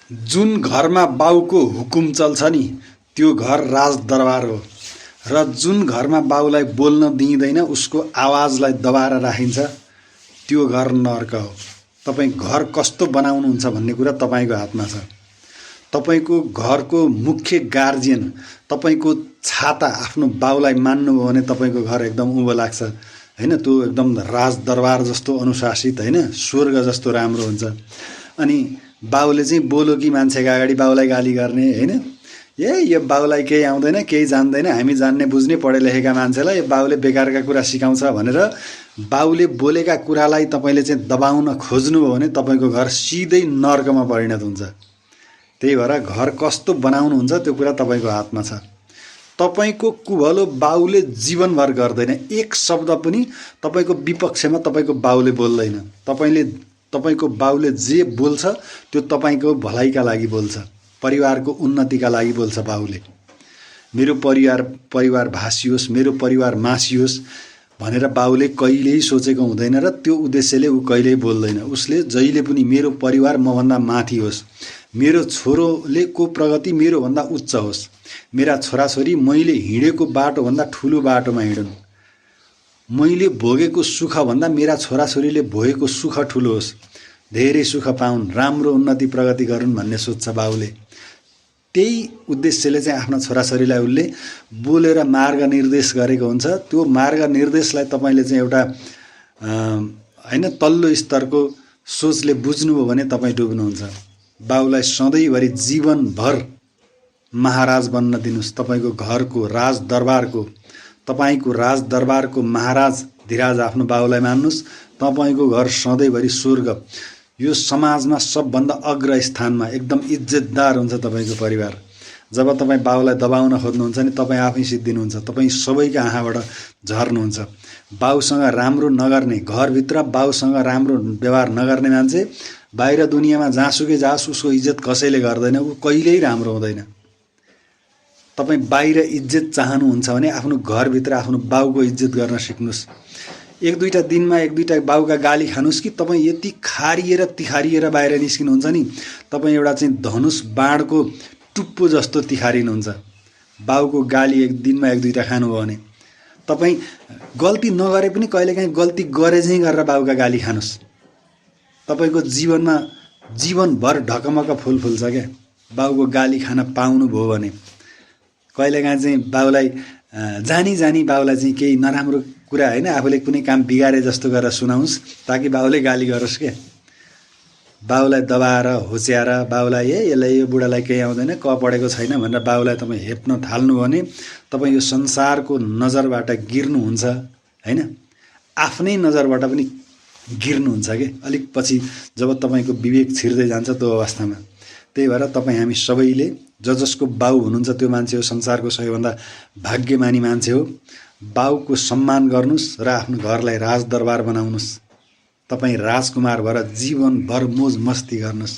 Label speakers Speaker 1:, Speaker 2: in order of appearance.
Speaker 1: जुन घरमा बाउको हुकुम चल्छ नि त्यो घर राजदरबार हो र जुन घरमा बाउलाई बोल्न दिइँदैन उसको आवाजलाई दबाएर राखिन्छ त्यो घर नर्क हो। तपाईँ घर कस्तो बनाउनुहुन्छ भन्ने कुरा तपाईँको हातमा छ। तपाईको घरको मुख्य गार्जियन तपाईको छाता आफ्नो बाउलाई मान्नुभयो भने तपाईको घर एकदम उँभो लाग्छ हैन। त्यो एकदम राजदरबार जस्तो अनुशासित हैन, स्वर्ग जस्तो राम्रो हुन्छ। अनि बाउले चाहिँ बोलो कि मान्छेको अगाडि बाउलाई गाली गर्ने हैन, यो बाउलाई केही आउँदैन केही जान्दैन, हामी जान्ने बुझ्ने पढे लेखेका मान्छेलाई यो बाउले बेकारका कुरा सिकाउँछ भनेर बाउले बोलेका कुरालाई तपाईले चाहिँ दबाउन खोज्नुभयो भने तपाईको घर सिधै नर्कमा परिणत हुन्छ। त्यही भएर घर कस्तो बनाउनुहुन्छ त्यो कुरा तपाईको हातमा छ। तपाईको कुभलो बाउले जीवनभर गर्दैन, एक शब्द पनि तपाईको विपक्षमा तपाईको बाउले बोल्दैन। तपाईको बाउले जे बोल्छ त्यो तपाईको भलाइका लागि बोल्छ, परिवारको उन्नतिका लागि बोल्छ। बाउले मेरो परिवार भासियोस्, मेरो परिवार मासियोस् भनेर बाउले कहिल्यै सोचेको हुँदैन र त्यो उद्देश्यले ऊ कहिल्यै बोल्दैन। उसले जहिले पनि मेरो परिवार मभन्दा माथि होस्, मेरो छोरोले को प्रगति मेरो भन्दा उच्च होस्, मेरा छोराछोरी मैले हिँडेको बाटोभन्दा ठुलो बाटोमा हिँडुन्, मैले भोगेको सुख भन्दा मेरा छोराछोरीले भोगेको सुख ठुलो होस्, धेरै सुख पाउन्, राम्रो उन्नति प्रगति गरून् भन्ने सोच्छ बाउले। त्यही उद्देश्यले चाहिँ आफ्ना छोराछोरीलाई उसले बोलेर मार्ग निर्देश गरेको हुन्छ। त्यो मार्ग निर्देशलाई तपाईले चाहिँ एउटा हैन तल्लो स्तरको सोचले बुझ्नुभयो भने तपाईँ डुब्नुहुन्छ। बाउलाई सधैँभरि जीवनभर महाराज बन्न दिनुस्। तपाईको घरको राजदरबारको, तपाईको राजदरबारको महाराज धिराज आफ्नो बाउलाई मान्नुस्। तपाईको घर सधैँभरि स्वर्ग, यो समाजमा सबभन्दा अग्र स्थानमा एकदम इज्जतदार हुन्छ तपाईको परिवार। जब तपाईँ बाउलाई दबाउन खोज्नुहुन्छ नि तपाईँ आफै सिद्धिनुहुन्छ, तपाईँ सबैका आँखाबाट झर्नुहुन्छ। बाउसँग राम्रो नगर्ने, घरभित्र बाउसँग राम्रो व्यवहार नगर्ने मान्छे बाहिर दुनियाँमा जहाँसुकै जाओस् उसको इज्जत कसैले गर्दैन, ऊ कहिल्यै राम्रो हुँदैन। तपाईँ बाहिर इज्जत चाहनुहुन्छ भने आफ्नो घरभित्र आफ्नो बाउको इज्जत गर्न सिक्नुस्। एक दुईटा दिनमा एक दुईटा बाउका गाली खानुस् कि तपाईँ यति खारिएर तिखारिएर बाहिर निस्किनुहुन्छ नि तपाईँ एउटा चाहिँ धनुष बाणको टुप्पो जस्तो तिखारिनुहुन्छ। बाउको गाली एक दिनमा एक दुईटा खानुभयो भने तपाईँ गल्ती नगरे पनि कहिलेकाहीँ गल्ती गरे चाहिँ गरेर बाउका गाली खानुस्। तपाईको जीवनमा जीवनभर ढकमक फुल फुल्छ क्या बाउको गाली खान पाउनुभयो भने। कहिलेकाहीँ चाहिँ बाउलाई जानी बाउलाई चाहिँ केही नराम्रो कुरा हैन आफूले कुनै काम बिगारे जस्तो गरेर सुनाउस् ताकि बाउले गाली गरोस् क्या। बाउलाई दबाएर होच्याएर बाउलाई यसलाई यो बुढालाई केही आउँदैन क पढेको छैन भनेर बाउलाई तपाईँ हेप्न थाल्नु भने तपाईँ यो संसारको नजरबाट गिर्नुहुन्छ हैन, आफ्नै नजरबाट पनि गिर्नुहुन्छ के अलिक पछि जब तपाईको विवेक छिर्दै जान्छ त्यो अवस्थामा। त्यही भएर तपाईँ हामी सबैले जसको बाउ हुनुहुन्छ त्यो मान्छे हो संसारको सबैभन्दा भाग्यमानी मान्छे हो। बाउको सम्मान गर्नुस् र आफ्नो घरलाई राजदरबार बनाउनुस्। तपाईँ राजकुमार भएर जीवनभर मोज मस्ती गर्नुस्।